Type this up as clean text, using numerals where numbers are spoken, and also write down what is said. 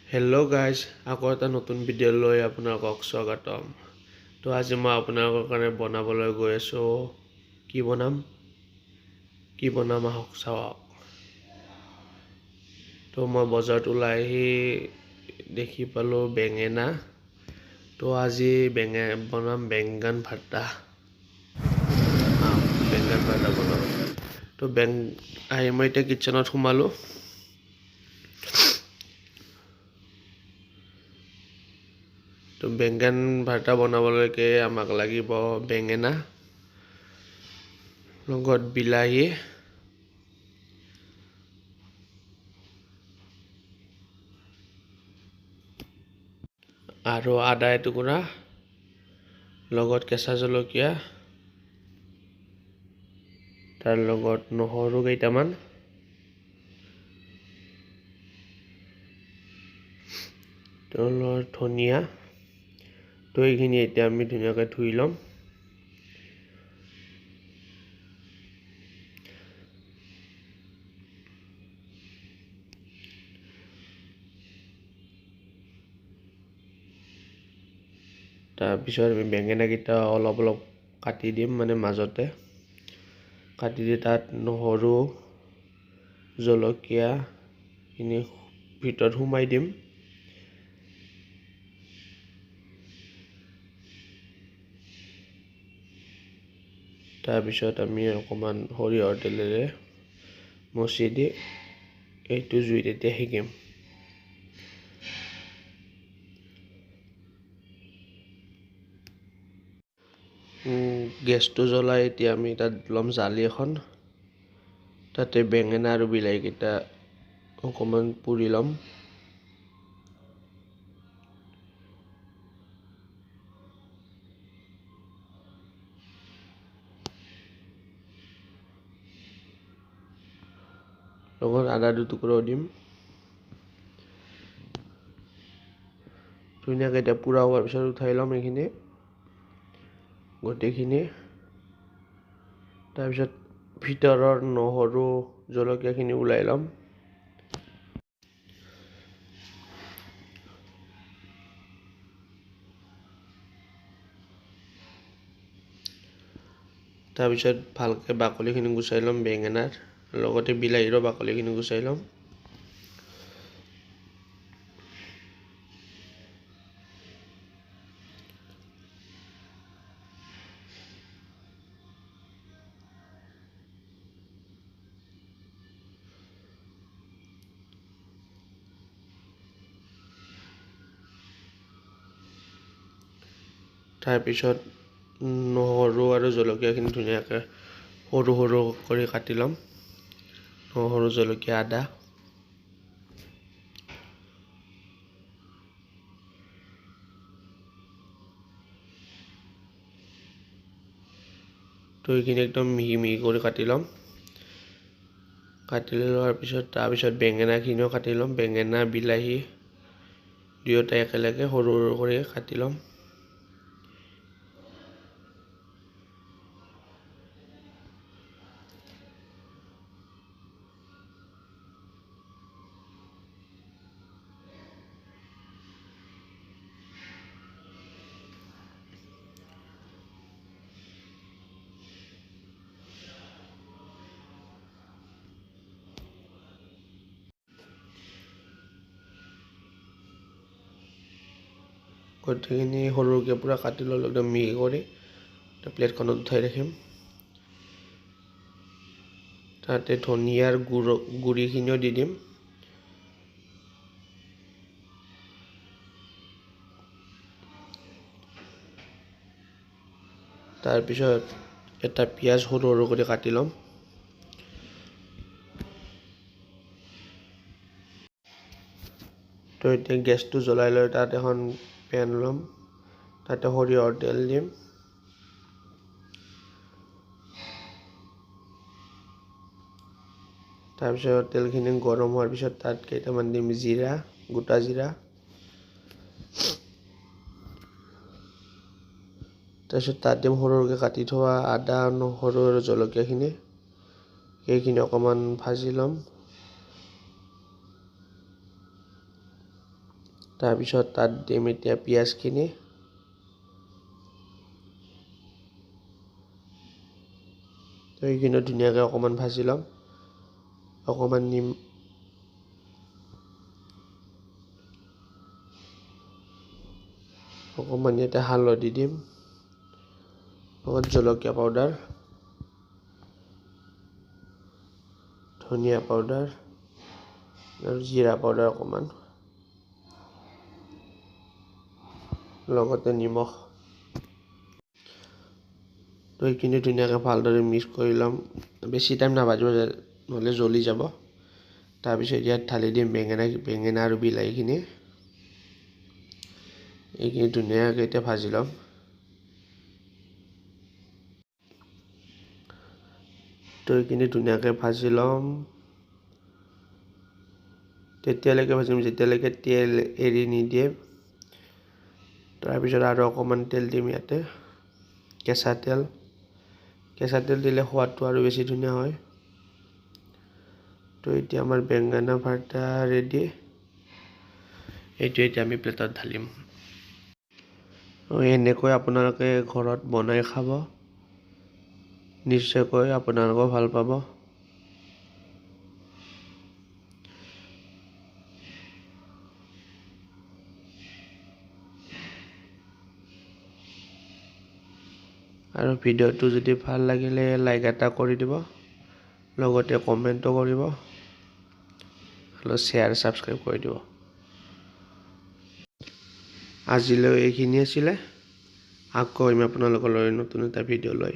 Hello' guys, আকৌ এটা নতুন ভিডিঅ' লৈ আপোনালোকক স্বাগতম। তো আজি মই আপোনালোকৰ কাৰণে বনাবলৈ গৈ আছোঁ। কি বনাম কি বনাম, আহক চাওক। তো মই বজাৰত ওলাই আহি দেখি পালোঁ বেঙেনা। তো আজি বনাম বেংগান ভৰ্তা, বেংগান ভৰ্তা বনাম। তো আহি মই এতিয়া কিটচেনত সোমালোঁ। তো বেংগান ভৰ্তা বনাবলৈকে আমাক লাগিব বেঙেনা, লগত বিলাহী, আৰু আদা এটুকুৰা, লগত কেঁচা জলকীয়া, তাৰ লগত নহৰু কেইটামান, লগত ধনিয়া। তো এইখিনি এতিয়া আমি ধুনীয়াকৈ ধুই ল'ম। তাৰপিছত আমি বেঙেনাকেইটা অলপ অলপ কাটি দিম, মানে মাজতে কাটি দি তাত নহৰু জলকীয়াখিনি ভিতৰত সোমাই দিম। তাৰপিছত আমি অকণমান সৰিয়হৰ তেলেৰে মচি দি এইটো জুইত এতিয়া সেকিম। গেছটো জ্বলাই এতিয়া আমি তাত ল'ম জালি এখন, তাতে বেঙেনা আৰু বিলাহীকেইটা অকণমান পুৰি ল'ম। লগত আদা দুটুকুৰাও দিম। ধুনীয়াকৈ এতিয়া পুৰা হোৱাৰ পিছত উঠাই ল'ম এইখিনি গোটেইখিনি। তাৰপিছত ভিতৰৰ নহৰু জলকীয়াখিনি ওলাই ল'ম। তাৰপিছত ভালকৈ বাকলিখিনি গুচাই ল'ম বেঙেনাৰ, লগতে বিলাহীৰো বাকলিখিনি গুচাই ল'ম। তাৰপিছত নহৰু আৰু জলকীয়াখিনি ধুনীয়াকৈ সৰু সৰু কৰি কাটি ল'ম। নহৰু, জলকীয়া, আদা। তো এইখিনি একদম মিহি মিহি কৰি কাটি ল'ম। কাটি লোৱাৰ পিছত তাৰপিছত বেঙেনাখিনিও কাটি ল'ম। বেঙেনা, বিলাহী দুয়োটা একেলগে সৰু সৰু কৰি কাটি ল'ম। গোটেইখিনি সৰুকৈ পূৰা কাটি ল'লোঁ একদম মিহি কৰি। প্লেটখনত উঠাই ৰাখিম। তাতে ধনিয়াৰ গুড়িখিনিও দি দিম। তাৰপিছত এটা পিঁয়াজ সৰু সৰু কৰি কাটি ল'ম। তো এতিয়া গেছটো জ্বলাই লৈ তাত এখন পেন ল'ম, তাতে সৰিয়হৰ তেল দিম। তাৰপিছত তেলখিনি গৰম হোৱাৰ পিছত তাত কেইটামান দিম জিৰা, গোটা জিৰা। তাৰপিছত তাত দিম সৰু সৰুকৈ কাটি থোৱা আদা, নহৰু আৰু জলকীয়াখিনি। সেইখিনি অকণমান ভাজি ল'ম। তাৰপিছত তাত দিম এতিয়া পিঁয়াজখিনি। তো এইখিনি ধুনীয়াকৈ অকণমান ভাজি ল'ম। অকণমান নিম অকণমান ইয়াতে হালধি দিম, লগত জলকীয়া পাউডাৰ, ধনিয়া পাউডাৰ আৰু জিৰা পাউডাৰ অকণমান, লগতে নিমখ। তো এইখিনি ধুনীয়াকৈ ভালদৰে মিক্স কৰি ল'ম। বেছি টাইম নাভাজিব, নহ'লে জ্বলি যাব। তাৰপিছত ইয়াত ঢালি দিম বেঙেনা আৰু বিলাহীখিনি। এইখিনি ধুনীয়াকৈ এতিয়া ভাজি ল'ম। তো এইখিনি ধুনীয়াকৈ ভাজি ল'ম। তেতিয়ালৈকে ভাজিম যেতিয়ালৈকে তেল এৰি নিদিয়ে। তাৰপিছত আৰু অকণমান তেল দিম ইয়াতে, কেঁচা তেল। কেঁচা তেল দিলে সোৱাদটো আৰু বেছি ধুনীয়া হয়। তো এতিয়া আমাৰ বেঙেনা ভৰ্তা ৰেডি। এইটো এতিয়া আমি প্লেটত ঢালিম। এনেকৈ আপোনালোকে ঘৰত বনাই খাব, নিশ্চয়কৈ আপোনালোকেও ভাল পাব। আৰু ভিডিঅ'টো যদি ভাল লাগিলে লাইক এটা কৰি দিব, লগতে কমেণ্টো কৰিব আৰু শ্বেয়াৰ ছাবস্ক্ৰাইব কৰি দিব। আজিলৈ এইখিনি আছিলে। আকৌ আহিম আপোনালোকৰ লৈ নতুন এটা ভিডিঅ' লৈ।